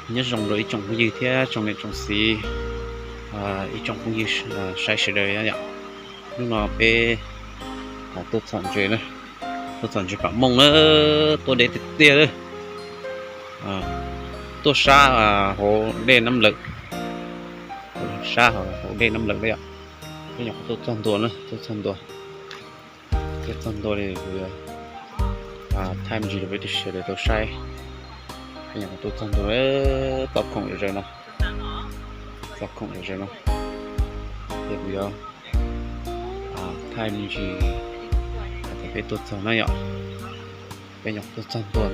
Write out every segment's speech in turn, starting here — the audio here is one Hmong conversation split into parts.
Nyob zoo rau ib tsoom phooj ywg thiab tsoom niam tsoom txiv, ib tsoom phooj ywg saib sawv daws yom. Hnub no peb tuaj txhom ntses na, tuaj txhom ntses pam mooj na, tuaj deb tiag tiag li. Tuaj sab hauv dej Nab Lawm, sab hauv dej Nab Lawm li yom. Peb nyuam qhuav tuaj txog ntua na, tuaj txog ntua, tuaj txog ntua li kuv yuav thaij me ntsis rau peb tug sawv daws tau saib. Peb nyuam qhuav tuaj txog ntua, txoj khoom zom zaws no, txoj khoom zom zaws no, ces kuv yuav thaij me ntsis thaum peb tuaj txog na yom. Peb nyuam qhuav tuaj txog ntua,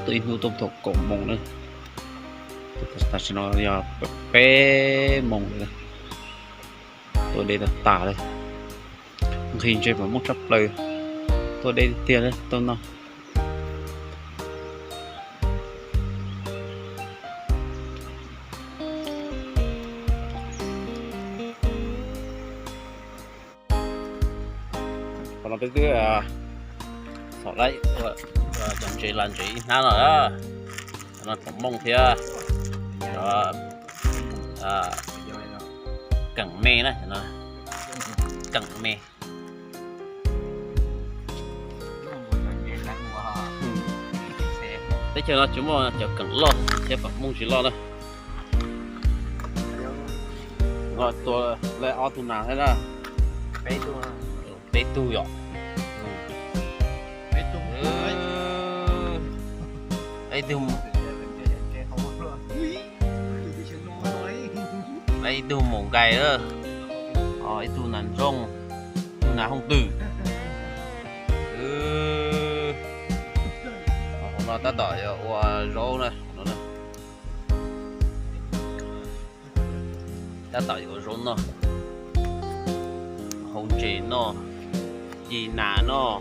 tuaj ib hnub tuaj thaum kaum moos na, tam sim no yog peb moos lawm, tuaj deb tag tas li. Nqhis ntses pam mooj tshaj plaws, tuaj deb tiag tiag li tau no. Qhov no peb twb txhom lawm, cov ntses las ntses ib hnab no, cov no pam mooj thiab, cov keem me na, keem me. Teb chaws no tsis muaj cov keem loj thiab pam mooj tsis loj na. Tua lawm ob tug nas thiab na. Peb tug yom. Ib tug mus nkais, ib tug nas ntsooj, ib tug nas hooj twm. Hauv no tab tom yuav ua zaub na. Tab tom yuav ua zaub noj, hau ntses noj, ci nas noj.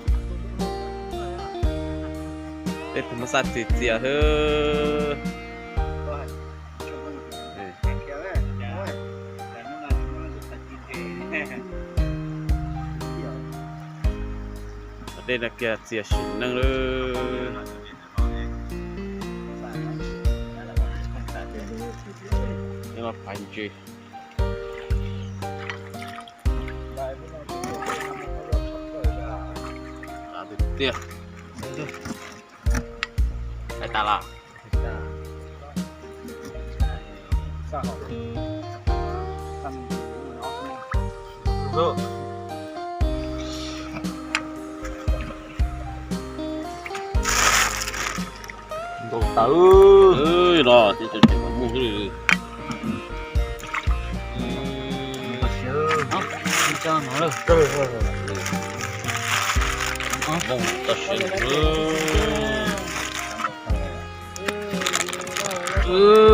Tej tus mab xaj txias txias xwb. Dej no kiag txias sim neej lawm. Phav ntses tiag. Hais tas los. Ntau tawv no, tib co ntses pam mooj xwb li.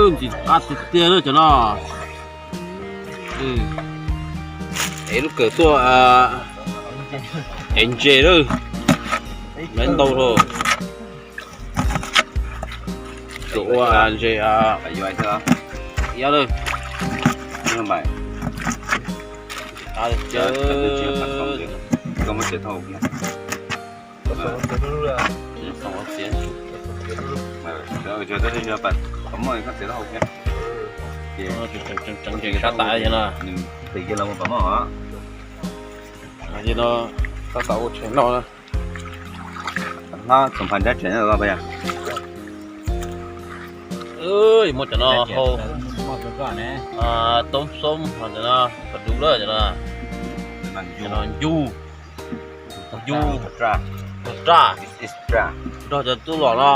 Ntxim qab tiag tiag na cov no. Es lub kawm tuaj ev ntses lawm, lawv ntau lawm. Tus ua ntses iab lawm. Tseev ntses sab tas no. No tab tom ua tshais noj na. Muab cov no hau, toob xoob ho ntawm no, pas dub lawm cov no. Cov no ncuj, ncuj, raj, nrog cov tub los no.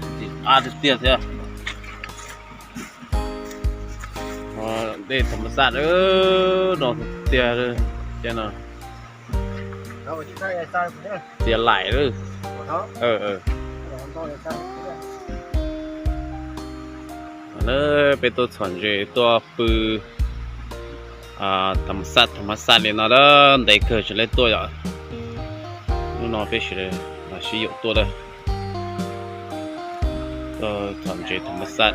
Ntxim qab tiag tiag thiab. Dej tham mas xaj no tiag tiag no. Txias laim lawm. Peb tuaj txhom ntses tuaj pw tham mas xaj tham mas xaj li no ntev kawg tsis lej tuaj yom. Hnub no peb sawv daws sib yaum tuaj, tuaj txhom ntses tham mas xaj.